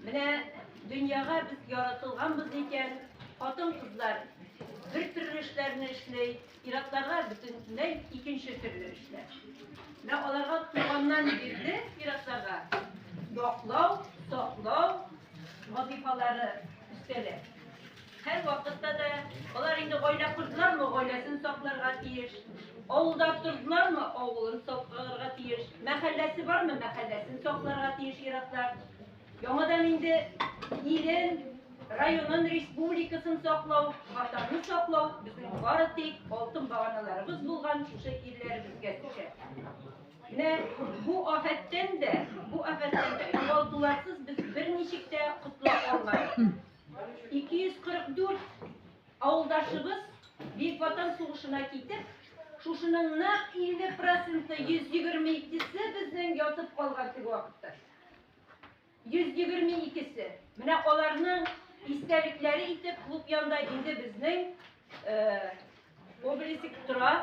Менә дөньяга без яратылганбыз икән, хатын-кызлар бер төрле эшләрне эшли, ир-атларга бөтенләй икенче төрле эшләр. Менә аларга туганнан бирле ир-атларга яклау, саклау вазифалары өстәлә. Һәр вакытта да алар инде гаилә кордылармы, гаиләсен сакларга тиеш. Авылда тордылармы, авылын сакларга тиеш. Мәхәлләсе бармы, мәхәлләсен сакларга тиеш ир-атлар. Яңадан инде илен, районын, республикасын саклау, ватанны саклау безнең бары тик алтын баганаларыбыз булган шушы ирләребезгә төшә. Менә бу афәттән дә, бу афәттән дә югалтуларсыз без берничек тә котыла алмадык. 244 авылдашыбыз Бөек Ватан сугышына китеп, шушының нәкъ 50 проценты, 122-се безнең ятып калган теге вакытта. 122-се. Менә аларның истәлекләре итеп клуб янында инде безнең обелиск тора.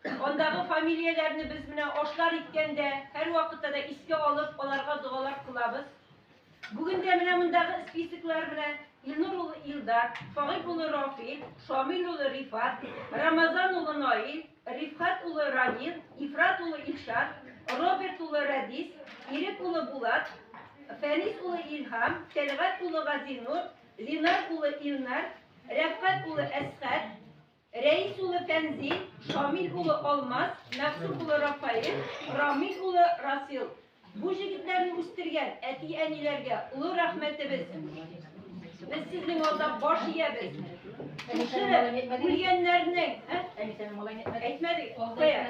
Андагы фамилияләрне без менә ашлар иткәндә һәрвакытта да искә алып, аларга догалар кылабыз. Бүген дә менә мондагы списоклар менә Илнур улы Илдар, Фагыйль улы Рафил, Шамил улы Рифат, Рамазан улы Наил, Рифхат улы Ранил, Ифрат улы Илшат, Роберт улы Рәдис, Ирек улы Булат, Фәнис улы Илһам, Тәлгать улы Газинур, Линар улы Илнар, Рәфкать улы Әсхәт, Рәис улы Фәнзил, Шамил улы Алмаз, Мәгъсүм улы Рафаэль, Рамил улы Расил. Бу җегетләрне үстергән әти-әниләргә олы рәхмәтебез. Без сезнең алда баш иябез. Шушы үлгәннәрнең, әйтмәдек, кая?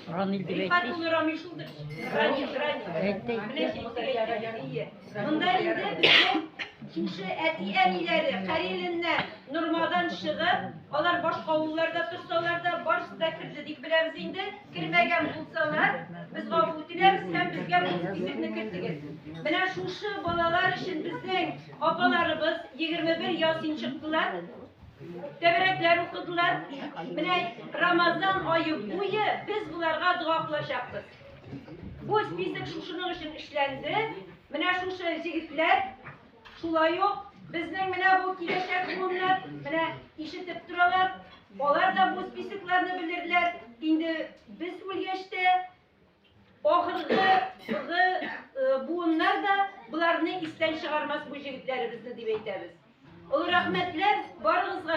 Рамил дип Рифат әйтте. улы Рамил шулдыр. Ранил, Ранил. Әйтте, Менә әйтте. Монда инде безнең шушы әти-әниләре Карелиннән, Нормадан чыгып, алар башка авылларда торсалар да, барысы да керде дип беләбез инде. Кермәгән булсалар, без гафу үтенәбез һәм безгә бу списокны кертегез. Менә шушы балалар өчен безнең апаларыбыз 21 ясин чыктылар. Тәбәрәкләр укыдылар. Менә Рамазан ае буе без боларга дога кылачакбыз. Бу список шушының өчен эшләнде. Менә шушы җегетләр шулай ук безнең менә бу киләчәк буыннар менә ишетеп торалар. Алар да бу списокларны белерләр. Инде без үлгәч тә ахыргы буыннар да боларны истән чыгармас бу җегетләребезне дип әйтәбез. Олы рәхмәтләр барыгызга.